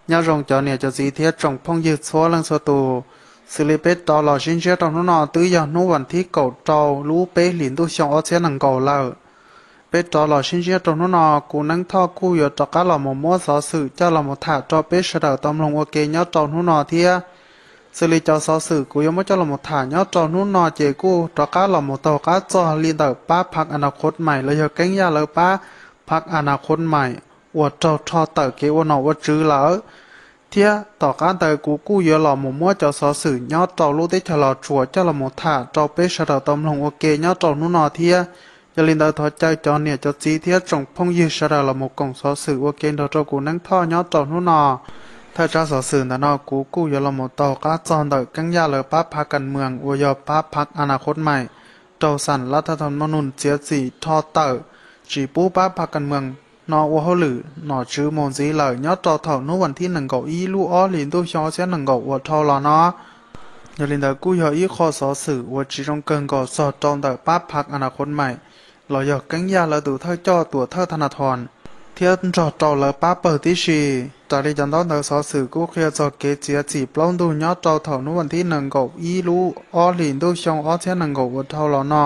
Nyob zoo cov niam cov txiv thiab tsoom phooj ywg txhua leej txhua tus, xws li peb rov los sib ntsib rau hnub no twb yog hnub vas thib kaum rau lub peb hlis ntuj xyoo ob txhiab nees nkaum lawm. Peb rov los sib ntsib rau hnub no, kuv Neeb Thoj kuj yuav rov qab los mus muab xov xwm coj los mus tham rau peb sawv daws tau mloog ua ke nyob rau hnub no thiab. Xws li cov xov xwm kuv yuav muab coj los mus tham nyob rau hnub no ces kuj rov qab los mus taug qab txog li ntawm pab phaj Anakhot Maim los yog Keeb Yaj lawv pab phaj Anakhot Maim uas raug rho tawm kev ua nom ua tswv lawm. Thiab tom qab ntawd kuv kuj yuav los mus muab cov xov xwm nyob rau lub teb chaws Los Tsuas coj los mus tham rau peb sawv daws tau mloog ua ke nyob rau hnub no thiab. Yog li ntawd thov caw cov niam cov txiv thiab tsoom phooj ywg sawv daws los mus koom xov xwm ua ke nrog rau kuv Neeb Thoj nyob rau hnub no. Thawj tsab xov xwm ntawm no kuv kuj yuav los mus taug qab txog ntawm Keeb Yaj lawv pab phaj Kas Mees uas yog pab phaj Anakhot Maim raug xam lav thaj tham ma nus txiav txim rho tawm, tsis pub pab phaj Kas Mees no ua hauj lwm nom tswv mus ntxiv lawm nyob rau thaum hnub vas thib nees nkaum ib lub ob hlis ntuj xyoo ob txhiab nees nkaum uas dhau los no. Yog li ntawd kuj yog ib qho xov xwm uas tsis zoo kawg nkaus txog rau ntawm pab phaj Anakhot Maim los yog Keeb Yaj lawv tus thawj coj tuam thawj Thanathon thiab nrog rau lawv pab pawg tib si. Raws li cov ntaub ntawv xov xwm kuj qhia txog kev txiav txim plaub ntug nyob rau thaum hnub vas thib nees nkaum ib lub ob hlis ntuj xyoo ob txhiab nees nkaum uas dhau los no.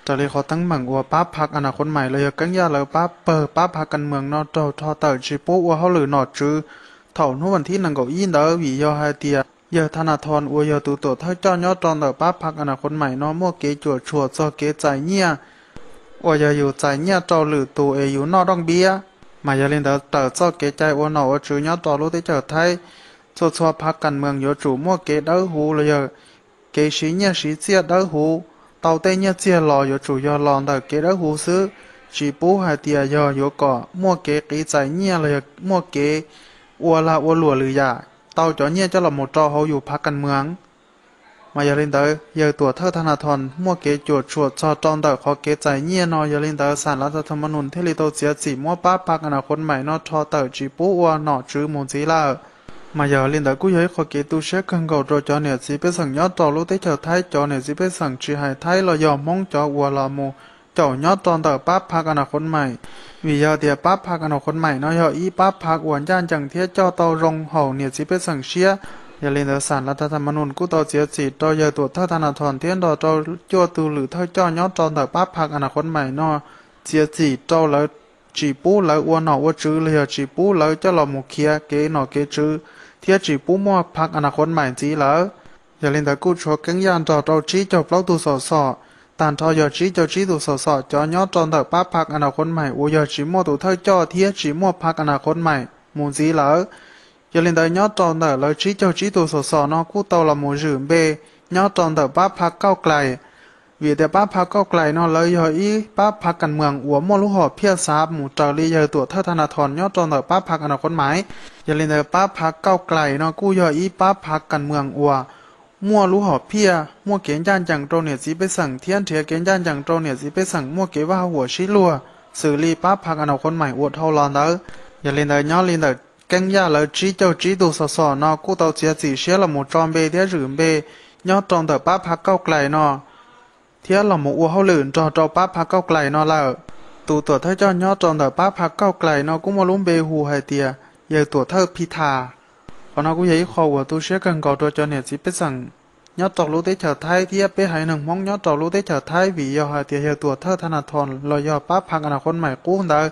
Raws li qhov teeb meem uas pab phaj Anakhot Maim los yog Keeb Yaj lawv pab pawg pab phaj Kas Mees no raug rho tawm tsis pub ua hauj lwm nom tswv thaum hnub vas thib nees nkaum ib ntawd vim yog hais tias yawg Thanathon uas yog tus tuam thawj coj nyob rau ntawm pab phaj Anakhot Maim no muaj kev cuam tshuam txog kev txais nyiaj uas yog yus txais nyiaj rau lwm tus es yus noj rooj npiab. Mas yog li ntawd raws txoj kev cai ua nom ua tswv nyob rau lub teb chaws Thaib, txhua txhua phaj Kas Mees yuav tsum muaj kev dawb huv los yog kev siv nyiaj siv txiaj dawb huv, tau tej nyiaj txiag los yuav tsum yog los ntawm kev dawb huv xwb, tsis pub hais tias yog yuav kom muaj kev qiv txais nyiaj los yog muaj kev ua lag ua luam lwm yam tau cov nyiaj coj los mus rau hauv yus phaj Kas Mees. Mas yog li ntawd yawg tuam thawj Thanathon muaj kev cuam tshuam txog rau ntawm qhov kev txais nyiaj no, yog li ntawd xam lav thaj tham ma nus thiaj li tau txiav txim muab pab phaj Anakhot Maim no rho tawm tsis pub ua nom tswv mus ntxiv lawm. Mas yog li ntawd kuj yog ib qho kev tu siab kawg nkaus rau cov niam txiv pej xeem nyob rau lub teb chaws Thaib, cov niam txiv pej xeem tsis hais Thaib los yog Hmoob cov uas los mus caum nyob rau ntawm pab phaj Anakhot Maim, vim yog tias pab phaj Anakhot Maim no yog ib pab phaj uas ncaj ncees thiab coj tau zoo haum niam txiv pej xeem siab. Yog li ntawd xam lav thaj tham ma nus kuj tau txiav txim rau yawg tuam thawj Thanathon thiab nrog rau cuaj tus lwm thawj coj nyob rau ntawm pab phaj Anakhot Maim no txiav txim rau lawv, tsis pub lawv ua nom ua tswv los yog tsis pub lawv coj los mus khiav kev nom kev tswv, thiab tsis pub muaj phaj Anakhot Maim ntxiv lawm. Yog li ntawd kuj tshuav Keeb Yaj nrog rau tsib caug plaub tus xom xom, tag nrho yog tsib caug tsib tus xom xom cov nyob rau ntawm pab phaj Anakhot Maim uas yog tsis muaj tus thawj coj thiab tsis muaj phaj Anakhot Maim mus ntxiv lawm. Yog li ntawd nyob rau ntawm lawv tsib caug tsib tus xom xom no kuj tau los mus zwm npe nyob rau ntawm pab phaj Kauj Klais. Vim tias pab phaj Kauj Klais no lawv yog ib pab phaj Kas Mees uas muaj lub hom phiaj xav mus raws li yawg tuam thawj Thanathon nyob rau ntawm pab phaj Anakhot Maim. Yog li ntawd pab phaj Kauj Klais no kuj yog ib pab phaj Kas Mees uas muaj lub hom phiaj muaj kev ncaj ncees rau niam txiv pej xeem thiab nrhiav kev ncaj ncees rau niam txiv pej xeem muaj kev vaj huam sib luag xws li pab phaj Anakhot Maim uas dhau los ntawd. Yog li ntawd nyob li ntawm Keeb Yaj lawv tsib caug tsib tus xom xom no kuj tau txiav txim siab los mus tso npe thiab zwm npe nyob rau ntawm pab phaj Kauj Klais no thiab los mus ua hauj lwm nrog rau pab phaj Kauj Klais no lawm. Tus tuam thawj coj nyob rau ntawm pab phaj Kauj Klais no kuj muaj lub npe hu hais tias yawg tuam thawj Phi Thas. Qhov no kuj yog ib qho uas tu siab kawg nkaus rau cov niam txiv pej xeem nyob rau lub teb chaws Thaib thiab peb haiv neeg Hmoob nyob rau lub teb chaws Thaib, vim yog hais tias yawg tuam thawj Thanathon los yog pab phaj Anakhot Maim qub ntawd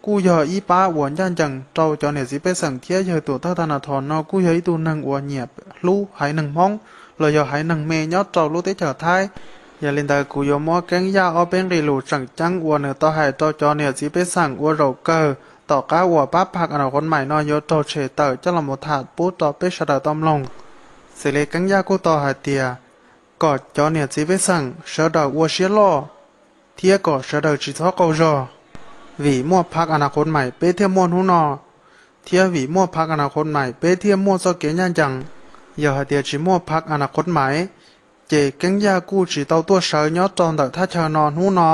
kuj yog ib pab uas ncaj ncees rau cov niam txiv pej xeem thiab yawg tuam thawj Thanathon no kuj yog ib tug neeg uas nyiam hlub haiv neeg Hmoob los yog haiv neeg me nyob rau lub teb chaws Thaib. Yog li ntawd kuv yuav muab Keeb Yaj ob peb nqe lus tseem ceeb uas nws tau hais rau cov niam txiv pej xeem ua zaum kawg tom qab uas pab phaj Anakhot Maim no yuav raug tshem tawm coj los mus tham pub rau peb sawv daws tau mloog. Xws li Keeb Yaj kuj tau hais tias kom cov niam txiv pej xeem sawv daws ua siab loj thiab kom sawv daws tsis txhob qaug zog. Vim muaj phaj Anakhot Maim peb thiaj muaj hnub no, thiab vim muaj phaj Anakhot Maim peb thiaj muaj txoj kev ncaj ncees. Yog hais tias tsis muaj phaj Anakhot Maim, ces Keeb Yaj kuj tsis tau tuaj sawv nyob rau ntawm thaj chaw no hnub no.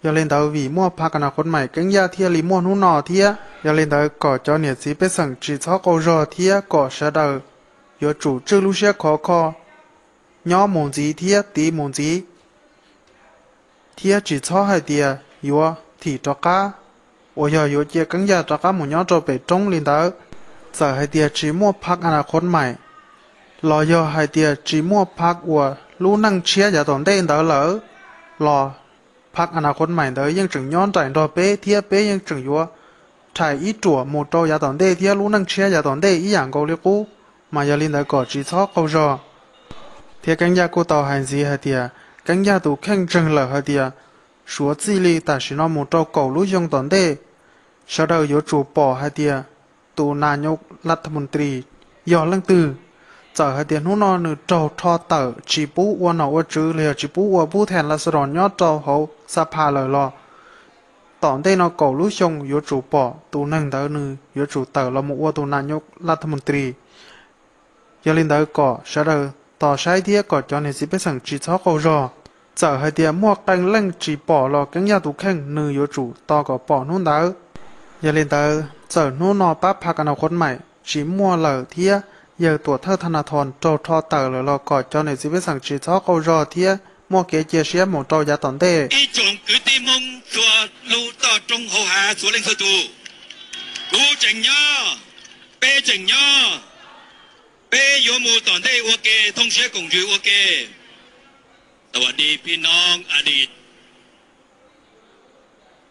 Yog li ntawd vim muaj phaj Anakhot Maim Keeb Yaj thiaj li muaj hnub no thiab. Yog li ntawd kom cov niam txiv pej xeem tsis txhob qaug zog thiab kom sawv daws yuav tsum tswj lub siab khov kho, nyob mus ntxiv thiab tiv mus ntxiv, thiab tsis txhob hais tias yuav thim rov qab, uas yog yuav cia Keeb Yaj rov qab mus nyob rau pem roob li ntawd. Txawm hais tias tsis muaj phab Anacot Maim los yog hais tias tsis muaj phab uas lub neej tshiab yav tom ntej ntawd lawm los phab Anacot Maim ntawd yeej tseem nyob nraim nrog peb thiab peb yeej tseem yuav rhais ib ruam mus rau yav tom ntej thiab lub neej tshiab yav tom ntej ib yam nkaus li qub. Mas yog li ntawd kom tsis txhob qaug zog. Thiab Keeb Yaj kuj tau hais ntxiv hais tias Keeb Yaj tus kheej ntseeg lawm hais tias Suav txij li tam sim no mus rau kaum lub xyoo tom ntej, sawv daws yuav tsum pom hais tias tus nas nyos las thas mus tris yog leej twg. Txawm hais tias hnub no nws raug rho tawm tsis pub ua nom ua tswv los yog tsis pub ua pub thas las xas dos nyob rau hauv xab phas lawm los tom ntej no kaum lub xyoo yuav tsum pom tus neeg ntawd nws yuav tsum tawm los mus ua tus nas nyos las thas mus tris. Yog li ntawd kom sawv daws tos saib thiab kom cov niam txiv pej xeem tsis txhob qaug zog. Txawm hais tias muaj qee leej tsis pom los Keeb Yaj tus kheej nws yuav tsum tos kom pom hnub ntawd. Yog li ntawd txawm hnub no pab phab Anacot Maim tsis muaj lawm thiab yawg tuam thawj Thas Nas Thos raug rho tawm lawm los kom cov niam txiv pej xeem tsis txhob qaug zog thiab muaj kev cia siab mus rau yav tom ntej. Ib tsoom kwv tij Hmoob txhua lub toj roob hauv hav txhua leej txhua tus, kuv tseem nyob, peb tseem nyob, peb yuav mus tom ntej ua ke, thooj siab koom ntsws ua ke. สวัสดีพี่น้องอดีต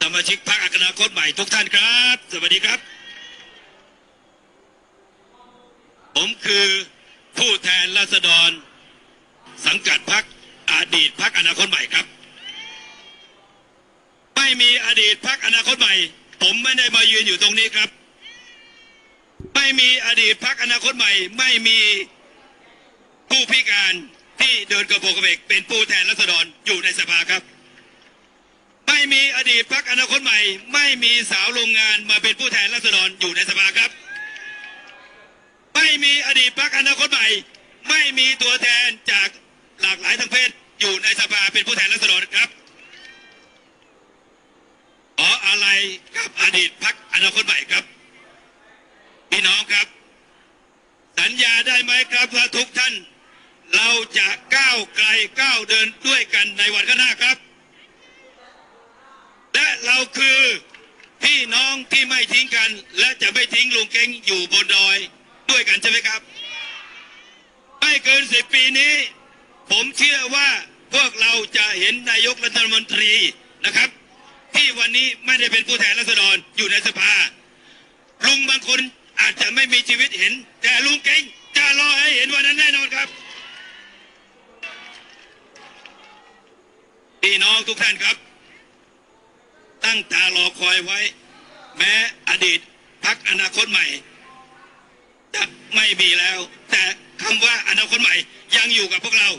สมาชิกพรรคอนาคตใหม่ทุกท่านครับ สวัสดีครับ ผมคือผู้แทนราษฎรสังกัดพรรคอดีตพรรคอนาคตใหม่ครับ ไม่มีอดีตพรรคอนาคตใหม่ ผมไม่ได้มายืนอยู่ตรงนี้ครับ ไม่มีอดีตพรรคอนาคตใหม่ ไม่มีผู้พิการที่เดินกระโปรงกระเบกเป็นผู้แทนราษฎรอยู่ในสภาครับ ไม่มีอดีตพรรคอนาคตใหม่ ไม่มีสาวโรงงานมาเป็นผู้แทนราษฎรอยู่ในสภาครับ ไม่มีอดีตพรรคอนาคตใหม่ ไม่มีตัวแทนจากหลากหลายทางเพศอยู่ในสภาเป็นผู้แทนราษฎรครับ ขออาลัยกับอดีตพรรคอนาคตใหม่ครับ พี่น้องครับ สัญญาได้ไหมครับว่าทุกท่าน เราจะก้าวไกลก้าวเดินด้วยกันในวันข้างหน้าครับ และเราคือพี่น้องที่ไม่ทิ้งกัน และจะไม่ทิ้งลุงเก้งอยู่บนดอยด้วยกันใช่ไหมครับ ไม่เกินสิบปีนี้ ผมเชื่อว่าพวกเราจะเห็นนายกรัฐมนตรีนะครับ ที่วันนี้ไม่ได้เป็นผู้แทนราษฎรอยู่ในสภา ลุงบางคนอาจจะไม่มีชีวิตเห็น แต่ลุงเก้งจะรอให้เห็นวันนั้นแน่นอนครับ พี่น้องทุกท่านครับ ตั้งตารอคอยไว้ แม้อดีตพรรคอนาคตใหม่ จะไม่มีแล้ว แต่คำว่าอนาคตใหม่ยังอยู่กับพวกเรา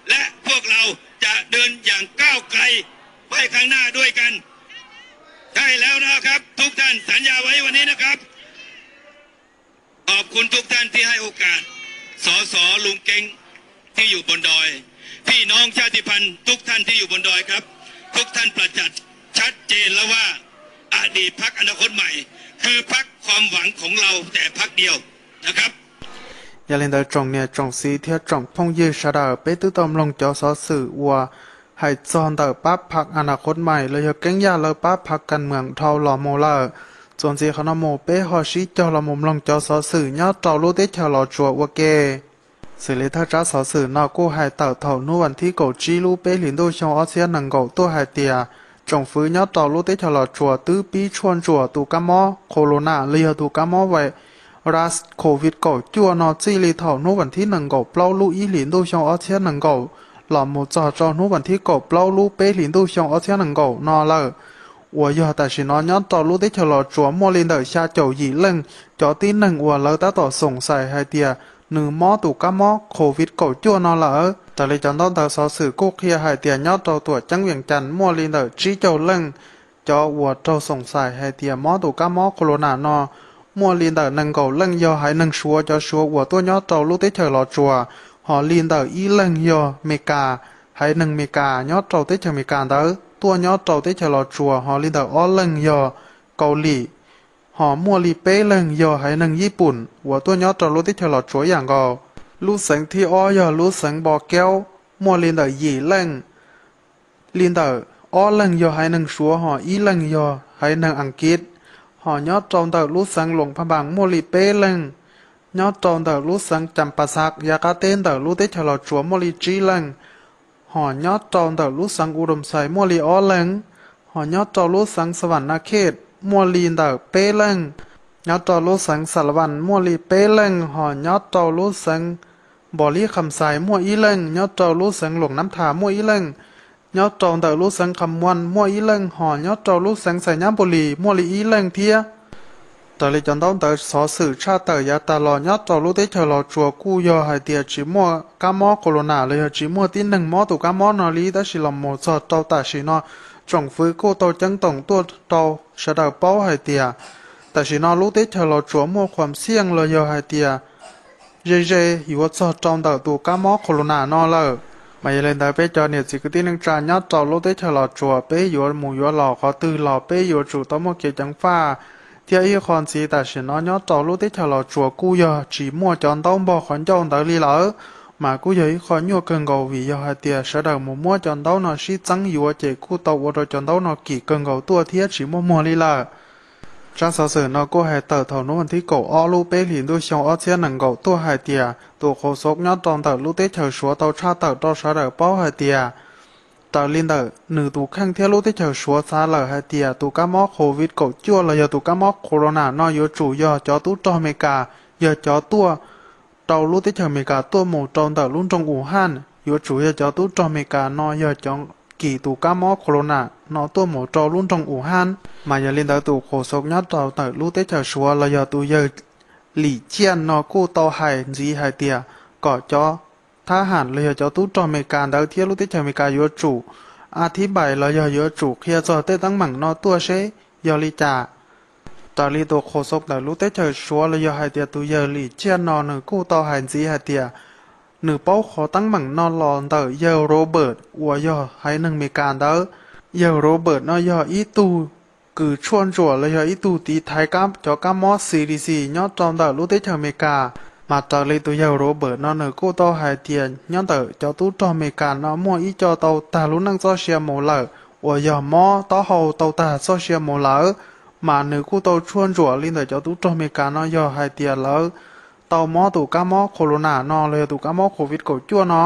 และพวกเราจะเดินอย่างก้าวไกลไปข้างหน้าด้วยกัน ใช่แล้วนะครับ ทุกท่านสัญญาไว้วันนี้นะครับ ขอบคุณทุกท่านที่ให้โอกาส สส ลุงเก้งที่อยู่บนดอย พี่น้องชาติพันธุ์ทุกท่านที่อยู่บนดอยครับ ทุกท่านประจักษ์ชัดเจนแล้วว่า อดีตพรรคอนาคตใหม่ คือพรรคความหวังของเราแต่พรรคเดียวนะครับ Yog li ntawd tsoom niam tsoom txiv thiab tsoom phooj ywg sawv daws, peb twb tau mloog cov xov xwm uas hais txog ntawm pab phaj Anacot Maim los yog Keeb Yaj lawv pab phaj Kas Mees dhau los mus lawm. Txuas ntxiv qhov no mus peb ho sib cog los mus mloog cov xov xwm nyob rau lub teb chaws Los Tsuas ua ke. Xws li thawj tsab xov xwm no kuj hais tawm thaum hnub vas thib kaum tsib lub peb hlis ntuj xyoo ob txhiab nees nkaum tuaj hais tias tsoom fwv nyob rau lub teb chaws Los Tsuas twb pib tshuaj ntsuam tus kab mob Corona los yog tus kab mob virus Covid kaum cuaj no txij li thaum hnub vas thib nees nkaum plaub lub ib hlis ntuj xyoo ob txhiab nees nkaum los mus txog rau hnub vas thib kaum plaub lub peb hlis ntuj xyoo ob txhiab nees nkaum no lawm, uas yog tam sim no nyob rau lub teb chaws Los Tsuas muaj li ntawm xya caum yim leej cov tib neeg uas lawv tab tom xoom xais hais tias nws mob tus kab mob Covid kaum cuaj no lawm. Raws li cov ntaub ntawv xov xwm kuj qhia hais tias nyob rau tuam ceeb Vias Cas muaj li ntawm tsib caug leej cov uas raug xoom xais hais tias mob tus kab mob Corona no, muaj li ntawm nees nkaum leej yog haiv neeg Suav, cov Suav uas tuaj nyob rau lub teb chaws Los Tsuas, ho li ntawm ib leeg yog Mes Kas, haiv neeg Mes Kas nyob rau teb chaws Mes Kas ntawd tuaj nyob rau teb chaws Los Tsuas, ho li ntawm ob leeg yog Kaus Lim, ho muaj li peb leeg yog haiv neeg Yij Pum uas tuaj nyob rau lub teb chaws Los Tsuas ib yam nkaus. Lub xeev thib ob yog lub xeev Npo Kaub, muaj li ntawm yim leej, li ntawm ob leeg yog haiv neeg Suav, ho ib leeg yog haiv neeg Askiv, hos nyob rau ntawm lub xeev Luam Pha Npaas muaj li peb leeg, nyob rau ntawm lub xeev Cas Pas Xav yav qab teb ntawm lub teb chaws Los Tsuas muaj li tsib leeg, hos nyob rau ntawm lub xeev U Doos Xais muaj li ob leeg, hos nyob rau lub xeev Xa Vam Na Khej muaj li ntawm peb leeg, nyob rau lub xeev Xa La Vas muaj li peb leeg, hos nyob rau lub xeev Npos Lis Kham Xais muaj ib leeg, nyob rau lub xeev Luam Nab Thas muaj ib leeg, nyob rau ntawm lub xeev Kham Muas muaj ib leeg, hos nyob rau lub xeev Xais Nyab Npus Lis muaj li ib leeg thiab. Raws li cov ntaub ntawv xov xwm tshaj tawm yav tas los nyob rau lub teb chaws Los Tsuas kuj yog hais tias tsis muaj kab mob corona los yog tsis muaj tib neeg mob tus kab mob no li, tab sis los mus txog rau tam sim no tsoom fwv kuj tau ceeb toom tuaj rau sawv daws paub hais tias tam sim no lub teb chaws Los Tsuas muaj khuam xiaj los yog hais tias ze ze yuav txog rau ntawm tus kab mob corona no lawm. Mas yog li ntawd peb cov niam txiv kwv tij neej tsa nyob rau lub teb chaws Los Tsuas peb yuav mus yuav los qhov twg los peb yuav tsum tau muaj kev ceev faj. Thiab ib qho ntxiv tam sim no nyob rau lub teb chaws Los Tsuas kuj yog tsis muaj cov ntaub npog qhov ncauj ntawd li lawm, mas kuj yog ib qho nyuaj kawg nkaus vim yog hais tias sawv daws mus muab cov ntaub no sib txeeb yuav ces kuj tau ua rau cov ntaub no kim kawg nkaus tuaj thiab tsis muaj muag li lawm. Tsab xov xwm no kuj hais tawm thaum hnub vas thib kaum ob lub peb hlis ntuj xyoo ob txhiab nees nkaum tuaj hais tias tus qhov xov nyob rau ntawm lub teb chaws Suav tau tshaj tawm rau sawv daws paub hais tias raws li ntawm nws tus kheej thiab lub teb chaws Suav xav lawm hais tias tus kab mob covid kaum cuaj los yog tus kab mob corona no yuav tsum yog cov tub rog Amelikas, yog cov tuaj rau lub teb chaws Amelikas tuaj mus rau ntawm lub nroog Wuhan, yuav tsum yog cov tub rog Amelikas no yog cov kis tus kab mob corona no tuaj mus rau lub nroog Wuhan. Mas yog li ntawd tus qhov xov nyob rau ntawm lub teb chaws Suav los yog tus yawg Lim Ciaj no kuj tau hais ntxiv hais tias kom cov thab ham los yog cov tub rog Amelikas ntawd thiab lub teb chaws Amelikas yuav tsum a thib npais los yog yuav tsum qhia txog tej teeb meem no tuaj seb yog li cas. Raws li tus qhov xov ntawm lub teb chaws Suav los yog hais tias tus yawg Lim Ciaj no nws kuj tau hais ntxiv hais tias nws paub qhov teeb meem no los ntawm yawg Robert uas yog haiv neeg Amelikas ntawd. Yawg Robert no yog ib tug kws tshuaj ntsuam los yog ib tug tiv thaiv cov kab mob C D C nyob rau ntawm lub teb chaws Amelikas. Mas raws li tus yawg Robert no nws kuj tau hais tias nyob ntawm cov tub rog Amelikas no muaj ib co tau tag lub neej txoj sia mus lawm uas yog mob taub hau tau tag txoj sia mus lawm, mas nws kuj tau tshuaj ntsuam li ntawm cov tub rog Amelikas no yog hais tias lawv tau mob tus kab mob corona no los yog tus kab mob covid kaum cuaj no.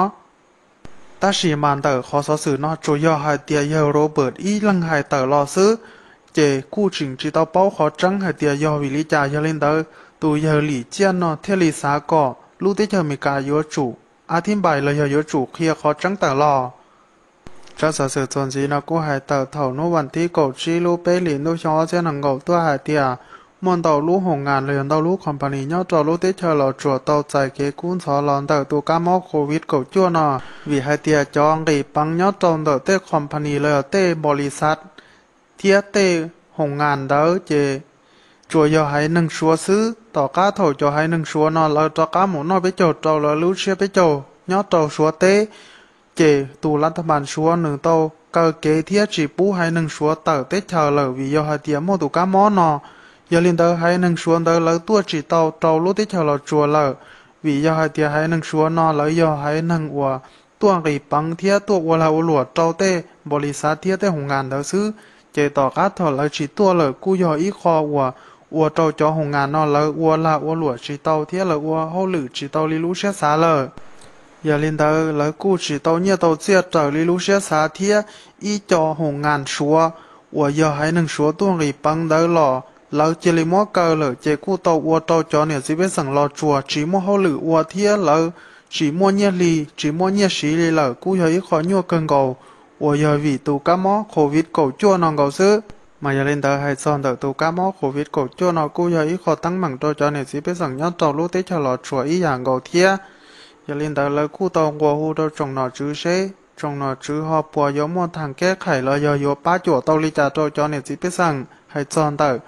Tab sis mas ntawm qhov xov xwm no tsuas yog hais tias yawg Robert ib leeg hais tawm los xwb, ces kuj tseem tsis tau paub qhov tseeb hais tias yog vim li cas. Yog li ntawd tus yawg Lim Ciaj no thiaj li xav kom lub teb chaws Amelikas yuav tsum a thib npais los yog yuav tsum qhia qhov tseeb tawm los. Tsab xov xwm txuas ntxiv no kuj hais tawm thaum hnub vas thib kaum tsib lub peb hlis ntuj xyoo ob txhiab nees nkaum tuaj hais tias muaj ntau lub hoos nkas los yog ntau lub company nyob rau lub teb chaws Los Tsuas tau txais kev kub ntxhov los ntawm tus kab mob covid kaum cuaj no, vim hais tias cov nqis peev nyob rau ntawm tej company los yog tej npaus lis xav thiab tej hoos nkas ntawd ces tsuas yog haiv neeg Suav xwb. Tom qab thaum cov haiv neeg Suav no lawv rov qab mus noj peb caug rau lawv lub siab peb caug nyob rau Suav teb, ces tus lav thas npas Suav nws tau kaw kev thiab tsis pub haiv neeg Suav tawm teb chaws lawm vim yog hais tias muaj tus kab mob no. Yog li ntawd haiv neeg Suav ntawd lawv tuaj tsis tau rau lub teb chaws Los Tsuas lawm, vim yog hais tias haiv neeg Suav no lawv yog haiv neeg uas tuaj nqis peev thiab tuaj ua lag ua luam rau tej npaus lis xav thiab tej hoos nkas ntawd xwb. Ces tom qab thaum lawv tsis tuaj lawm kuj yog ib qho uas ua rau cov hoos nkas no lawv ua lag ua luam tsis tau thiab lawv ua hauj lwm tsis tau li lub siab xav lawm. Yog li ntawd lawv kuj tsis tau nyiaj tau txiaj raws li lub siab xav thiab ib co hoos nkas Suav uas yog haiv neeg Suav tuaj nqis peev ntawd los lawv cia li muab kaw lawm ces kuj tau ua rau cov niam txiv pej xeem Los Tsuas tsis muaj hauj lwm ua thiab lawv tsis muaj nyiaj hli tsis muaj nyiaj siv li lawm, kuj yog ib qho nyuaj kawg nkaus uas yog vim tus kab mob covid kaum cuaj no nkaus xwb. Mas yog li ntawd hais txog ntawm tus kab mob covid kaum cuaj no kuj yog ib qho teeb meem rau cov niam txiv pej xeem nyob rau lub teb chaws Los Tsuas ib yam nkaus thiab. Yog li ntawd lawv kuj tau nqua hu rau tsoom nom tswv seb tsoom nom tswv ho puas yuav muaj thaj keb qhais los yog yuav pab cuam tau li cas rau cov niam txiv pej xeem hais txog ntawm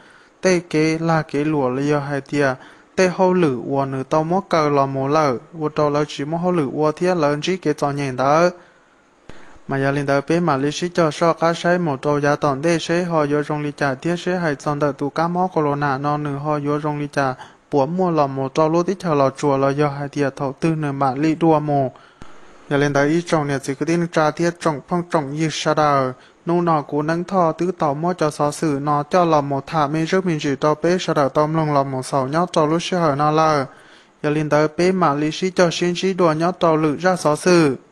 tej kev lag kev luam los yog hais tias tej hauj lwm uas nws tau muab kaw los mus lawm ua rau lawv tsis muaj hauj lwm ua thiab lawv ntsib kev txom nyem ntawd. Mas yog li ntawd peb mam li sib cog soj qab saib mus rau yav tom ntej seb ho yuav zoo li cas thiab seb hais txog ntawm tus kab mob corona no nws ho yuav zoo li cas, puas muaj los mus rau lub teb chaws Los Tsuas los yog hais tias thaum twg nws mam li dua mus. Yog li ntawd ib tsoom niam txiv kwv tij neej tsa thiab tsoom phooj tsoom ywg sawv daws, Hnub no kuv Neeb Thoj twb tau muab cov xov xwm no coj los mus tham me ntsis me ntsis rau peb sawv daws tau mloog los mus xaus nyob rau lub sij hawm no lawm. Yog li ntawd peb mam li sib cog sib ntsib dua nyob rau lwm zaj xov xwm.